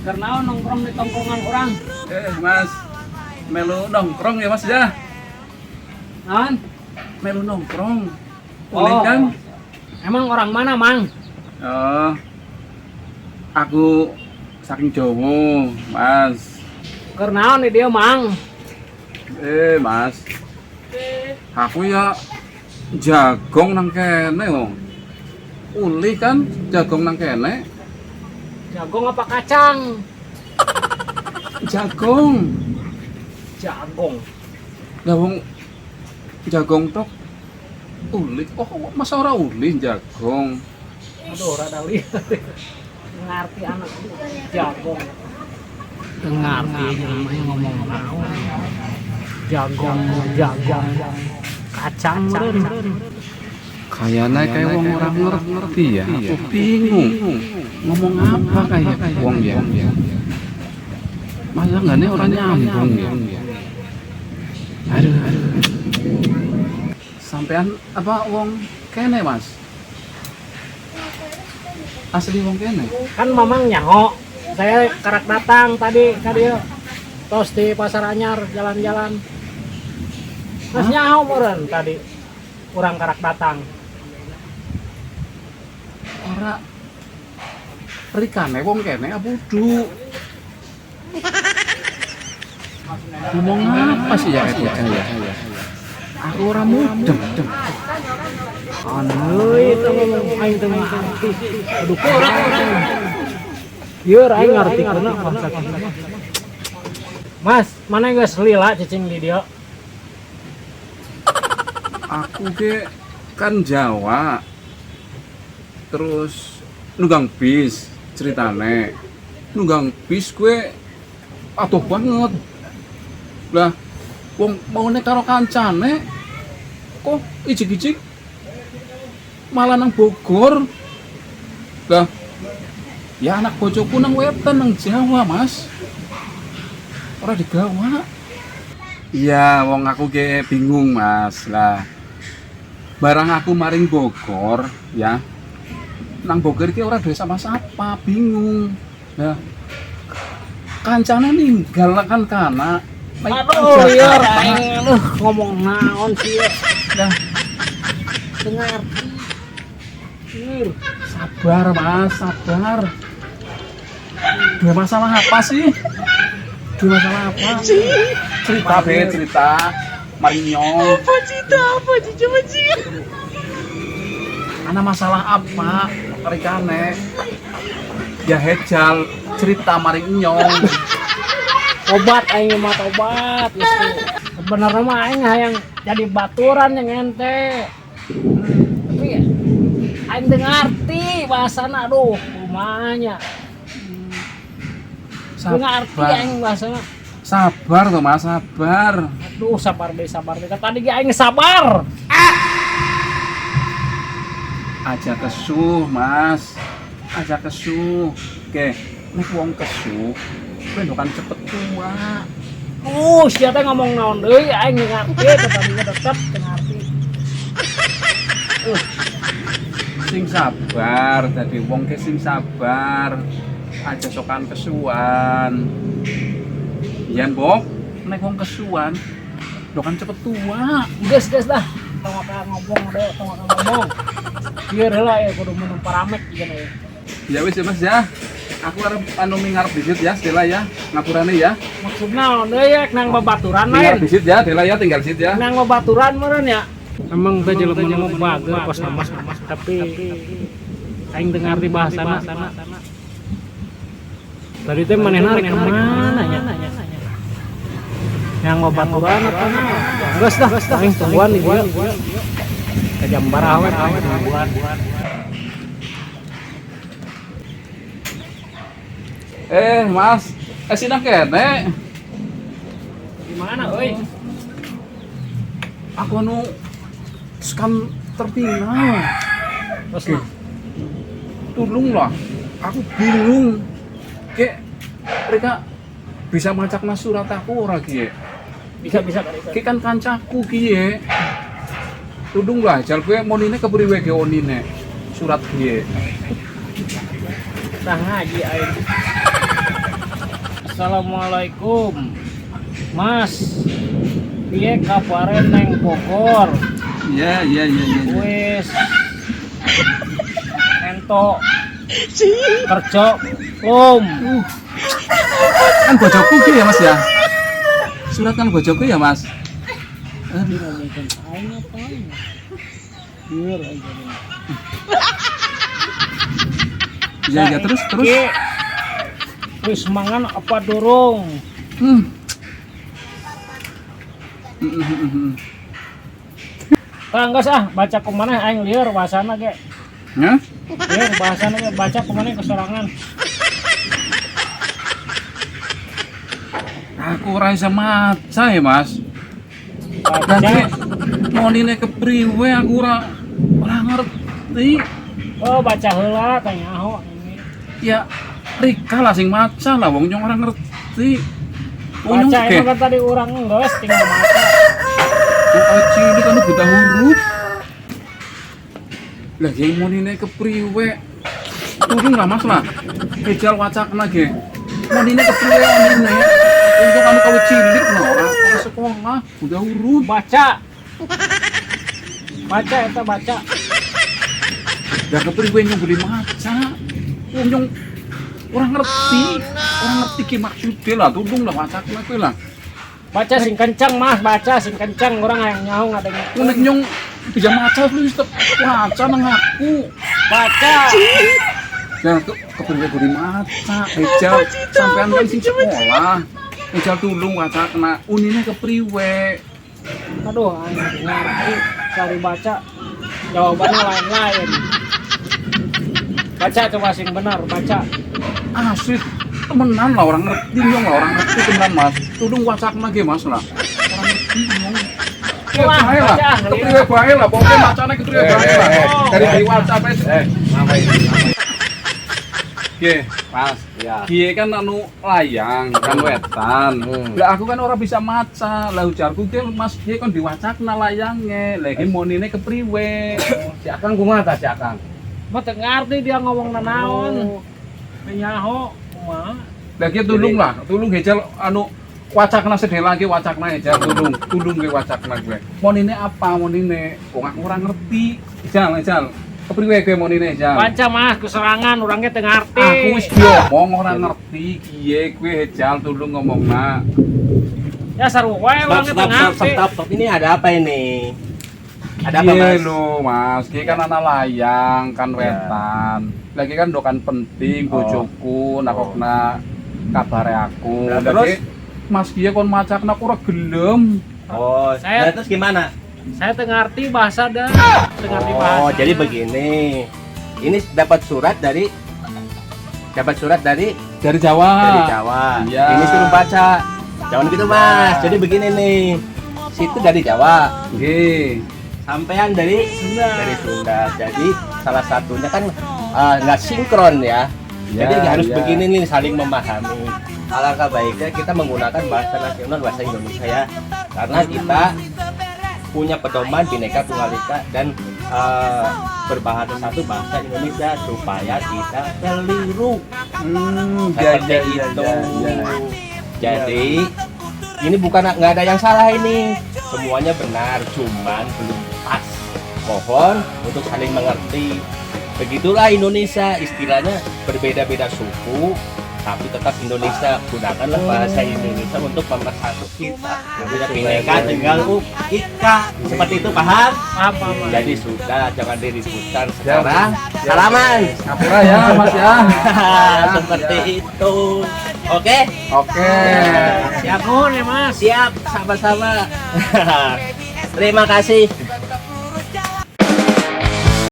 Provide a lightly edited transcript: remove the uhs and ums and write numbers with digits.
Karena nongkrong di tongkrongan orang. Mas, melu nongkrong ya, Mas, ya? Naon? Melu nongkrong. Boleh kan? Emang orang mana, Mang? Oh, aku saking Jawa, Mas. Karena nih dia, Mang. Mas. Aku ya jagong nang kene wong. Uli kan jagong nang kene. Jagong apa kacang? Jagong. Jagong. Lah wong jagong tok uli. Oh, masa ora uli jagong? Aduh, rada lihat. Ngerti anak jagong. Ngerti namanya ngomong naon. Jagong, jagong. Kacang meureun. Kayaknya kayak wong ora ngerti ya. Aku bingung. Ngomong apa kayak wong ya. Masa nggak nih orang nyambung ya. Aduh, aduh. Sampean apa wong kene, Mas? Asli wong kene? Kan Mamang nyaho. Saya karak datang tadi ka dieu. Tos di Pasar Anyar jalan-jalan. Mas nyaho meureun tadi. Urang karak datang. Ora rikane wong kene apa udu? Ngomong apa sih ya kayak bocah ya? Aku ora mudeng. Anu itu ngomong aing teu ngarti. Aduh kurang. Ieu aing ngarti karena bahasa kieu. Mas, mana geus lila cicing di dieu? Aku ke kan Jawa. Terus nunggang bis ceritane. Nunggang bis gue adoh banget. Lah wong maune karo kancane kok ijik-ijik malah nang Bogor. Lah ya anak bojoku nang wetan nang Jawa, Mas. Ora digawa. Iya, wong aku ke bingung, Mas. Lah barang aku maring Bogor ya. Nang Bogor iki ora duwe sama-sapa, bingung. Lah kancane ninggal kan kana. Aduh, ieu aing aduh ngomong naon sih ieu. Lah Teu ngarti. Ieu. Sabar, Mas, sabar. Dua masalah apa sih? Dua masalah apa? Cerita be, cerita. Marinyo. Apa cerita apa sih coba sih? Ana masalah apa? Rikane. Ya hejal cerita maring nyong. Obat aing mah tobat geus. Sebenarnya mah aing hayang jadi baturan yang ente. Tapi aing teu ngarti bahasana aduh kumaha nya. Teu ngarti aing bahasana. Sabar toh, Mas, sabar. Aduh, sabar deh, sabar deh. Tadi ge aing sabar. Aja kesuh, Mas. Aja kesuh. Oke, nek wong kesuh, kowe kan cepet tua. Sia teh ngomong naon deui aing teu ngarti, tadinya tetep teu ngarti. Sing sabar, dadi wong ke sing sabar. Aja sokan kesuwan. Yen, Bok, nek wong kesuwan, kan cepet tua. Geus geus dah. Tong apa ngomong deh, tong apa ngomong. Biar heula ya kudu minum paramek juga ya. Ya wis ya, Mas ya. Aku arep anu mingarep disit ya, Stella ya. Ngapurane ya. Maksudna naon deui ya nang babaturan Mingarep lain. disit ya, Dela ya, tinggal disit ya. Nang babaturan meureun ya. Emang teh jelema mah bager kos mas, tapi aing teu ngarti bahasana. Tadi teh manehna rek kemana nya? Yang babaturan apa naon? Geus dah, aing tungguan di dieu. Ka jam baraha we aing tungguan. Mas, sini kene. Di mana euy? Aku anu skan terminal. Terus Oke. Tolong lah. Aku bingung. Kek mereka bisa macakna surat aku ora kiye? Bisa bisa. Ki kan kancaku kiye. Tolong lah, jal kowe monine kepriwe ge onine surat kiye. Tah ngaji aing. Assalamualaikum. Mas. Piye kabare neng Bogor? Iya. Wis entok kerja om. Kan bojoku ki ya, Mas ya. Surat kan bojoku ya, Mas. Ini ngomongin aing apa? Biar aja. Iya, terus terus. Ki, wis mangan apa durung? Tah geus ah, baca kumaneh, aing lieur bahasana ge. Ya? Lieur bahasana ge, baca kumaneh kesorangan. Aku ora iso maca ya, Mas. Baca. Dadi monine kepriwe aku ora ngerti. Oh, baca heula tanya aho ini. Ya Rika lah sing maca lah, wong nyong ora ngerti. Wong nyong Baca ge itu kan tadi urang geus tinggal maca. Oh, cilik kan buta huruf. Lah yang monine kepriwe? Turun lah, Mas lah. Ejal wacakna ge. Monine kepriwe monine? Untuk anu kawit cilik lah, ora sekolah, buta huruf. Baca. Baca eta baca. Lah kepriwe nyong beli maca? Wong nyong ora ngerti. Ora ngerti ki maksude lah, tulung lah wacakna kuwi lah. Baca sing kenceng, Mas, baca sing kenceng, urang hayang nyaho ngadenge. Nek nyong bisa maca lu wis waca nang aku. Baca. Ya kepriwe beli maca, ejal sampean kan sing sekolah. Ejal tulung wacakna unine kepriwe? Aduh, aing teu ngerti cari baca jawabannya lain-lain. Baca coba sing benar, baca. Asli temenan lah ora ngerti nyong lah, ora ngerti temenan, Mas. Tulung wacakna ge, Mas lah. Ora ngerti nyong. Wah, Bae lah, baca. Kepriwe bae lah, pokoknya macane kepriwe bae lah. Dari diwaca bae. Ngapain? Oke, Mas. Ya. Kiye kan anu layang, kan wetan. Lah aku kan ora bisa maca. Lah ujarku ki Mas kiye kon diwacakna layange. Lah iki monine kepriwe? Si Akang kumaha ta si Akang? Mah teu ngerti dia ngomong nanaon. Teu nyaho kumaha. Lah ki tulung lah, tulung hejal anu wacakna sedih lagi wacakna hejal tulung, tulung ge wacakna gue. Monine apa monine? Wong aku ora ngerti. Hejal, hejal. Kepriwe gue monine hejal? Baca, Mas, keserangan orangnya teu ngerti. Aku wis diomong ora ngerti kiye gue hejal tulung ngomongna. Ya seru wae Stop, orangnya teu stop, stop, ngerti. stop, stop. Ini ada apa ini? Ada apa, Iya Mas? lho, Mas, ki kan ana layang, kan Ya. wetan. Lagi kan dokan penting bojoku nakokna kabare aku. Nah, Lah, terus? ki, Mas kiye kon macakna aku ora gelem. Oh, Saya- nah, terus gimana? Saya teu ngerti bahasa dah. Teu ngerti bahasa. Oh, jadi begini. Ini dapat surat dari Dari Jawa. dari Jawa. Iya. Ini suruh baca. Jangan gitu, Mas. Jadi begini nih. Situ dari Jawa, Nggih. sampean dari Sunda. Dari Sunda. Jadi salah satunya kan nggak sinkron ya. Ya, Jadi harus ya. begini nih, saling memahami. Alangkah baiknya kita menggunakan bahasa nasional, bahasa Indonesia ya. Karena kita punya pedoman Bhinneka Tunggal Ika dan berbahasa satu bahasa Indonesia supaya tidak keliru. Ya, Seperti ya, itu. ya. Jadi ini bukan nggak ada yang salah ini, semuanya benar, cuman belum pas. Mohon untuk saling mengerti. Begitulah Indonesia, istilahnya berbeda-beda suku, tapi tetap Indonesia. Gunakanlah bahasa Indonesia untuk pemersatu kita. Kita Bhinneka Tunggal Ika. Seperti itu, paham? Paham, paham. Jadi sudah, jangan diributkan sekarang. Salaman. Ngapura ya, Mas ya. Seperti itu. Oke? Oke. Siap. Nuhun ya, Mas. Siap, sama-sama. Terima kasih.